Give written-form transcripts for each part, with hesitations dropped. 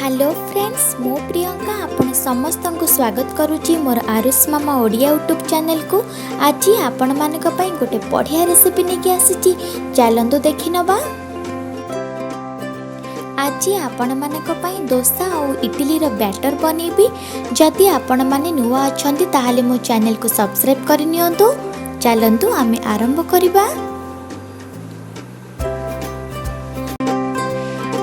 Hello friends, ମୁଁ ପ୍ରିୟଙ୍କା ଆପଣ ସମସ୍ତଙ୍କୁ ସ୍ୱାଗତ କରୁଛି ମୋର ଆରୁଷ ମାମା ଓଡ଼ିଆ ୟୁଟ୍ୟୁବ୍ ଚ୍ୟାନେଲକୁ। ଆଜି ଆପଣମାନଙ୍କ ପାଇଁ ଗୋଟେ ବଢ଼ିଆ ରେସିପି ନେଇକି ଆସିଛି। ଚାଲନ୍ତୁ ଦେଖିନେବା। ଆଜି ଆପଣମାନଙ୍କ ପାଇଁ ଦୋସା ଆଉ ଇଡିଲିର ବ୍ୟାଟର ବନେଇବି। ଯଦି ଆପଣମାନେ ନୂଆ ଅଛନ୍ତି, ତାହେଲେ ମୋ ଚ୍ୟାନେଲକୁ ସବସ୍କ୍ରାଇବ୍ କରିନିଅନ୍ତୁ। ଚାଲନ୍ତୁ ଆମେ ଆରମ୍ଭ କରିବା।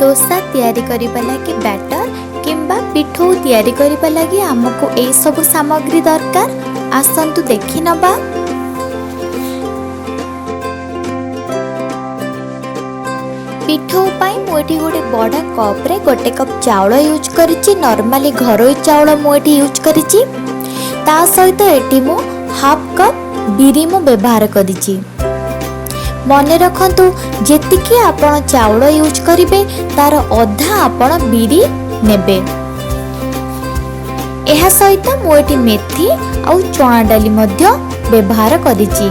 ଦୋସା ତିଆରି କରିବା ଲାଗି ବ୍ୟାଟର କିମ୍ବା ପିଠଉ ତିଆରି କରିବା ଲାଗି ଆମକୁ ଏଇସବୁ ସାମଗ୍ରୀ ଦରକାର। ଆସନ୍ତୁ ଦେଖିନେବା। ପିଠଉ ପାଇଁ ମୁଁ ଏଠି ଗୋଟେ ବଡ଼ କପ୍ରେ ଗୋଟେ କପ୍ ଚାଉଳ ୟୁଜ୍ କରିଛି। ନର୍ମାଲି ଘରୋଇ ଚାଉଳ ମୁଁ ଏଠି ୟୁଜ୍ କରିଛି। ତା ସହିତ ଏଠି ମୁଁ ହାଫ୍ କପ୍ ବିରି ମୁଁ ବ୍ୟବହାର କରିଛି। ମନେ ରଖନ୍ତୁ, ଯେତିକି ଆପଣ ଚାଉଳ ୟୁଜ୍ କରିବେ, ତାର ଅଧା ଆପଣ ବିରି ନେବେ। ଏହା ସହିତ ମୁଁ ଏଠି ମେଥି ଆଉ ଚଣା ଡାଲି ମଧ୍ୟ ବ୍ୟବହାର କରିଛି।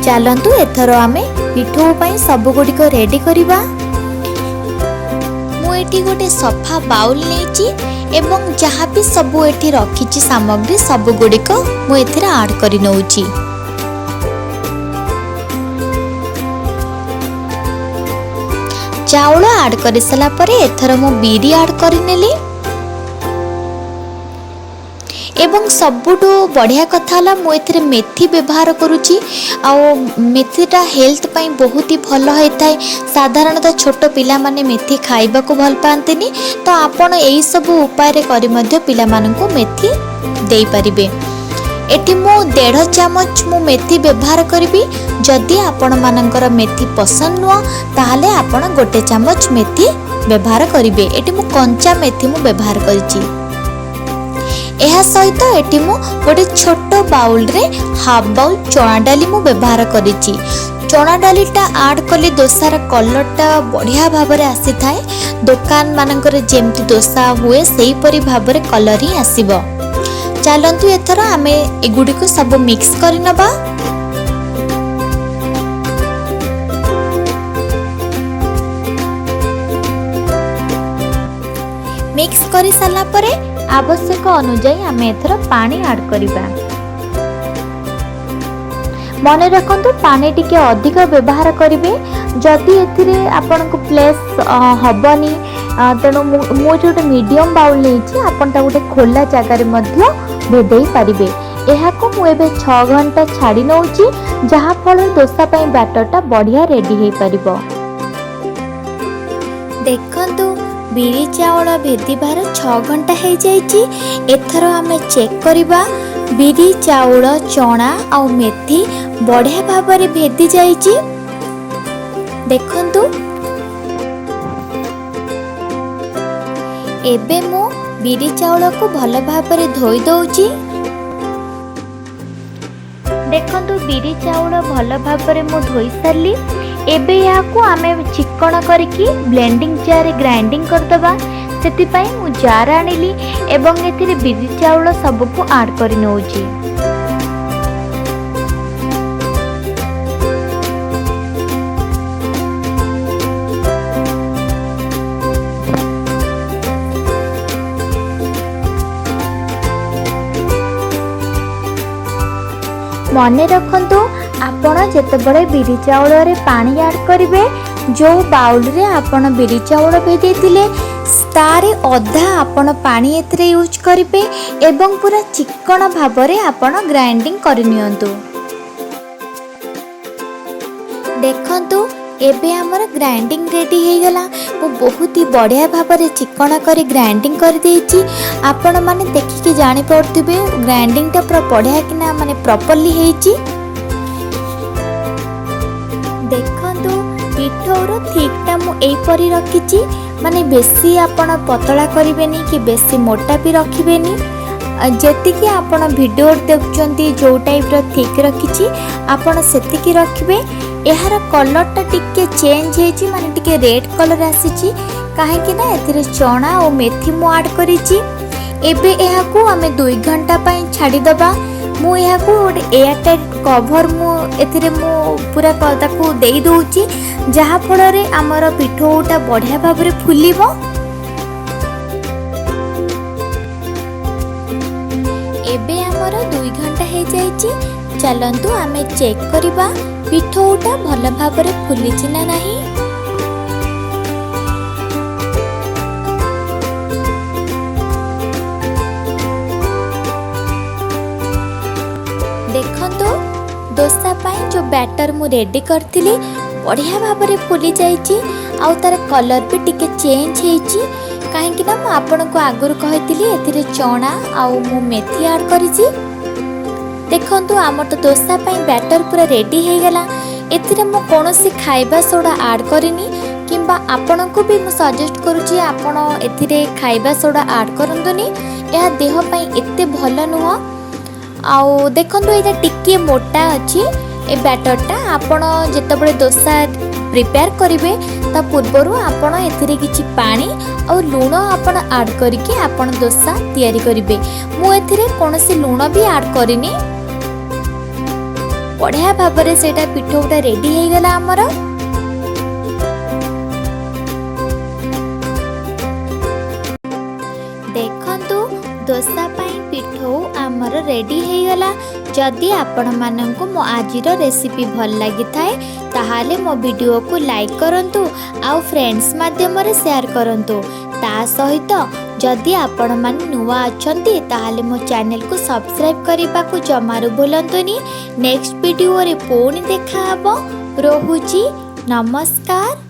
ଚାଲନ୍ତୁ ଏଥର ଆମେ ପିଠଉ ପାଇଁ ସବୁଗୁଡ଼ିକ ରେଡ଼ି କରିବା। ମୁଁ ଏଠି ଗୋଟେ ସଫା ବାଉଲ୍ ନେଇଛି ଏବଂ ଯାହା ବି ସବୁ ଏଠି ରଖିଛି ସାମଗ୍ରୀ, ସବୁଗୁଡ଼ିକ ମୁଁ ଏଥିରେ ଆଡ଼୍ କରି ନେଉଛି। ଚାଉଳ ଆଡ଼୍ କରିସାରିଲା ପରେ ଏଥର ମୁଁ ବିରି ଆଡ଼୍ କରିନେଲି। ଏବଂ ସବୁଠୁ ବଢ଼ିଆ କଥା ହେଲା, ମୁଁ ଏଥିରେ ମେଥି ବ୍ୟବହାର କରୁଛି ଆଉ ମେଥିଟା ହେଲ୍ଥ ପାଇଁ ବହୁତ ହି ଭଲ ହୋଇଥାଏ। ସାଧାରଣତଃ ଛୋଟ ପିଲାମାନେ ମେଥି ଖାଇବାକୁ ଭଲ ପାଆନ୍ତିନି, ତ ଆପଣ ଏଇସବୁ ଉପାୟରେ କରି ମଧ୍ୟ ପିଲାମାନଙ୍କୁ ମେଥି ଦେଇପାରିବେ। ଏଠି ମୁଁ ଦେଢ଼ ଚାମଚ ମୁଁ ମେଥି ବ୍ୟବହାର କରିବି। ଯଦି ଆପଣମାନଙ୍କର ମେଥି ପସନ୍ଦ ନୁହଁ, ତାହେଲେ ଆପଣ ଗୋଟେ ଚାମଚ ମେଥି ବ୍ୟବହାର କରିବେ। ଏଠି ମୁଁ କଞ୍ଚା ମେଥି ମୁଁ ବ୍ୟବହାର କରିଛି। ଏହା ସହିତ ଏଠି ମୁଁ ଗୋଟେ ଛୋଟ ବାଉଲରେ ହାଫ୍ ବାଉଲ ଚଣା ଡାଲି ମୁଁ ବ୍ୟବହାର କରିଛି। ଚଣା ଡାଲିଟା ଆଡ଼୍ କଲେ ଦୋସାର କଲର୍ଟା ବଢ଼ିଆ ଭାବରେ ଆସିଥାଏ। ଦୋକାନ ମାନଙ୍କରେ ଯେମିତି ଦୋସା ହୁଏ, ସେହିପରି ଭାବରେ କଲର୍ ହିଁ ଆସିବ। ଚାଲନ୍ତୁ ଏଥର ଆମେ ଏଗୁଡ଼ିକୁ ସବୁ ମିକ୍ସ କରିନେବା। ମିକ୍ସ କରିସାରିଲା ପରେ ଆବଶ୍ୟକ ଅନୁଯାୟୀ ଆମେ ଏଥର ପାଣି ଆଡ଼୍ କରିବା। ମନେ ରଖନ୍ତୁ, ପାଣି ଟିକେ ଅଧିକ ବ୍ୟବହାର କରିବେ। ଯଦି ଏଥିରେ ଆପଣଙ୍କୁ ପ୍ଲେସ୍ ହେବନି, ତେଣୁ ମୁଁ ଏଠି ଗୋଟେ ମିଡ଼ିୟମ୍ ବାଉଲ୍ ନେଇଛି। ଆପଣ ତାକୁ ଗୋଟେ ଖୋଲା ଜାଗାରେ ମଧ୍ୟ ଭେଦେଇ ପାରିବେ। ଏହାକୁ ମୁଁ ଏବେ 6 ଘଣ୍ଟା ଛାଡ଼ି ନେଉଛି, ଯାହାଫଳରେ ଦୋସା ପାଇଁ ବ୍ୟାଟରଟା ବଢ଼ିଆ ରେଡ଼ି ହେଇପାରିବ। ଦେଖନ୍ତୁ, ବିରି ଚାଉଳ ଭେଦିବାର 6 ଘଣ୍ଟା ହେଇଯାଇଛି। ଏଥର ଆମେ ଚେକ୍ କରିବା। ବିରି, ଚାଉଳ, ଚଣା ଆଉ ମେଥି ବଢ଼ିଆ ଭାବରେ ଭେଦି ଯାଇଛି। ଦେଖନ୍ତୁ, ଏବେ ମୁଁ ବିରି ଚାଉଳକୁ ଭଲ ଭାବରେ ଧୋଇ ଦେଉଛି। ଦେଖନ୍ତୁ, ବିରି ଚାଉଳ ଭଲ ଭାବରେ ମୁଁ ଧୋଇ ସାରିଲି। ଏବେ ଏହାକୁ ଆମେ ଚିକଣ କରିକି ବ୍ଲେଣ୍ଡିଂ ଜାର୍ରେ ଗ୍ରାଇଣ୍ଡିଂ କରିଦେବା। ସେଥିପାଇଁ ମୁଁ ଜାର୍ ଆଣିଲି ଏବଂ ଏଥିରେ ବିରି ଚାଉଳ ସବୁକୁ ଆଡ଼୍ କରି ନେଉଛି। ମନେ ରଖନ୍ତୁ, ଆପଣ ଯେତେବେଳେ ବିରି ଚାଉଳରେ ପାଣି ଆଡ଼୍ କରିବେ, ଯେଉଁ ବାଉଲରେ ଆପଣ ବିରି ଚାଉଳ ଭେଦେଇଥିଲେ, ତାରେ ଅଧା ଆପଣ ପାଣି ଏଥିରେ ୟୁଜ୍ କରିବେ ଏବଂ ପୁରା ଚିକ୍କଣ ଭାବରେ ଆପଣ ଗ୍ରାଇଣ୍ଡିଂ କରିନିଅନ୍ତୁ। ଦେଖନ୍ତୁ, ଏବେ ଆମର ଗ୍ରାଇଣ୍ଡିଂ ରେଡ଼ି ହେଇଗଲା। ମୁଁ ବହୁତ ହି ବଢ଼ିଆ ଭାବରେ ଚିକ୍କଣ କରି ଗ୍ରାଇଣ୍ଡିଂ କରିଦେଇଛି। ଆପଣମାନେ ଦେଖିକି ଜାଣିପାରୁଥିବେ, ଗ୍ରାଇଣ୍ଡିଂଟା ପୁରା ବଢ଼ିଆ କିନା ମାନେ ପ୍ରପରଲି ହେଇଛି। ଦେଖନ୍ତୁ, ପିଠଉର ଥିକ୍ଟା ମୁଁ ଏଇପରି ରଖିଛି। ମାନେ ବେଶୀ ଆପଣ ପତଳା କରିବେନି କି ବେଶୀ ମୋଟା ବି ରଖିବେନି। ଯେତିକି ଆପଣ ଭିଡ଼ିଓରେ ଦେଖୁଛନ୍ତି, ଯେଉଁ ଟାଇପ୍ର ଥିକ୍ ରଖିଛି, ଆପଣ ସେତିକି ରଖିବେ। ଏହାର କଲର୍ଟା ଟିକେ ଚେଞ୍ଜ ହେଇଛି, ମାନେ ଟିକେ ରେଡ଼୍ କଲର୍ ଆସିଛି, କାହିଁକି ନା ଏଥିରେ ଚଣା ଓ ମେଥି ମୁଁ ଆଡ଼୍ କରିଛି। ଏବେ ଏହାକୁ ଆମେ 2 ଘଣ୍ଟା ପାଇଁ ଛାଡ଼ିଦେବା। ମୁଁ ଏହାକୁ ଗୋଟେ ଏୟାର ଟାଇଟ୍ କଭର୍ ମୁଁ ଏଥିରେ ମୁଁ ପୁରା ତାକୁ ଦେଇ ଦେଉଛି, ଯାହାଫଳରେ ଆମର ପିଠଉଟା ବଢ଼ିଆ ଭାବରେ ଫୁଲିବ। ଆମର 2 ଘଣ୍ଟା ହେଇଯାଇଛି। ଚାଲନ୍ତୁ ଆମେ ଚେକ୍ କରିବା ପିଠଉଟା ଭଲ ଭାବରେ ଫୁଲିଛି ନା ନାହିଁ। ଦେଖନ୍ତୁ, ଦୋସା ପାଇଁ ଯେଉଁ ବ୍ୟାଟର ମୁଁ ରେଡ଼ି କରିଥିଲି, ବଢ଼ିଆ ଭାବରେ ଫୁଲି ଯାଇଛି ଆଉ ତାର କଲର୍ ବି ଟିକେ ଚେଞ୍ଜ ହେଇଛି, କାହିଁକି ନା ମୁଁ ଆପଣଙ୍କୁ ଆଗରୁ କହିଥିଲି ଏଥିରେ ଚଣା ଆଉ ମୁଁ ମେଥି ଆଡ଼୍ କରିଛି। ଦେଖନ୍ତୁ, ଆମର ତ ଦୋସା ପାଇଁ ବ୍ୟାଟର ପୁରା ରେଡ଼ି ହେଇଗଲା। ଏଥିରେ ମୁଁ କୌଣସି ଖାଇବା ସୋଡ଼ା ଆଡ଼୍ କରିନି କିମ୍ବା ଆପଣଙ୍କୁ ବି ମୁଁ ସଜେଷ୍ଟ କରୁଛି, ଆପଣ ଏଥିରେ ଖାଇବା ସୋଡ଼ା ଆଡ଼୍ କରନ୍ତୁନି। ଏହା ଦେହ ପାଇଁ ଏତେ ଭଲ ନୁହଁ। ଆଉ ଦେଖନ୍ତୁ, ଏଇଟା ଟିକିଏ ମୋଟା ଅଛି ଏ ବ୍ୟାଟରଟା। ଆପଣ ଯେତେବେଳେ ଦୋସା ପ୍ରିପେୟାର କରିବେ, ତା ପୂର୍ବରୁ ଆପଣ ଏଥିରେ କିଛି ପାଣି ଆଉ ଲୁଣ ଆପଣ ଆଡ଼୍ କରିକି ଆପଣ ଦୋସା ତିଆରି କରିବେ। ମୁଁ ଏଥିରେ କୌଣସି ଲୁଣ ବି ଆଡ଼୍ କରିନି। ବଢ଼ିଆ ଭାବରେ ସେଇଟା ପିଠଉଟା ରେଡ଼ି ହେଇଗଲା ଆମର। ଦେଖନ୍ତୁ, ଦୋସା ପାଇଁ ପିଠଉ ଆମର ରେଡ଼ି ହେଇଗଲା। ଯଦି ଆପଣମାନଙ୍କୁ ମୋ ଆଜିର ରେସିପି ଭଲ ଲାଗିଥାଏ, ତାହେଲେ ମୋ ଭିଡ଼ିଓକୁ ଲାଇକ୍ କରନ୍ତୁ ଆଉ ଫ୍ରେଣ୍ଡସ୍ ମାଧ୍ୟମରେ ସେୟାର କରନ୍ତୁ। ତା ସହିତ ଯଦି ଆପଣମାନେ ନୂଆ ଅଛନ୍ତି, ତାହେଲେ ମୋ ଚ୍ୟାନେଲକୁ ସବସ୍କ୍ରାଇବ୍ କରିବାକୁ ଜମାରୁ ଭୁଲନ୍ତୁନି। ନେକ୍ସଟ ଭିଡ଼ିଓରେ ପୁଣି ଦେଖାହେବ। ରହୁଛି, ନମସ୍କାର।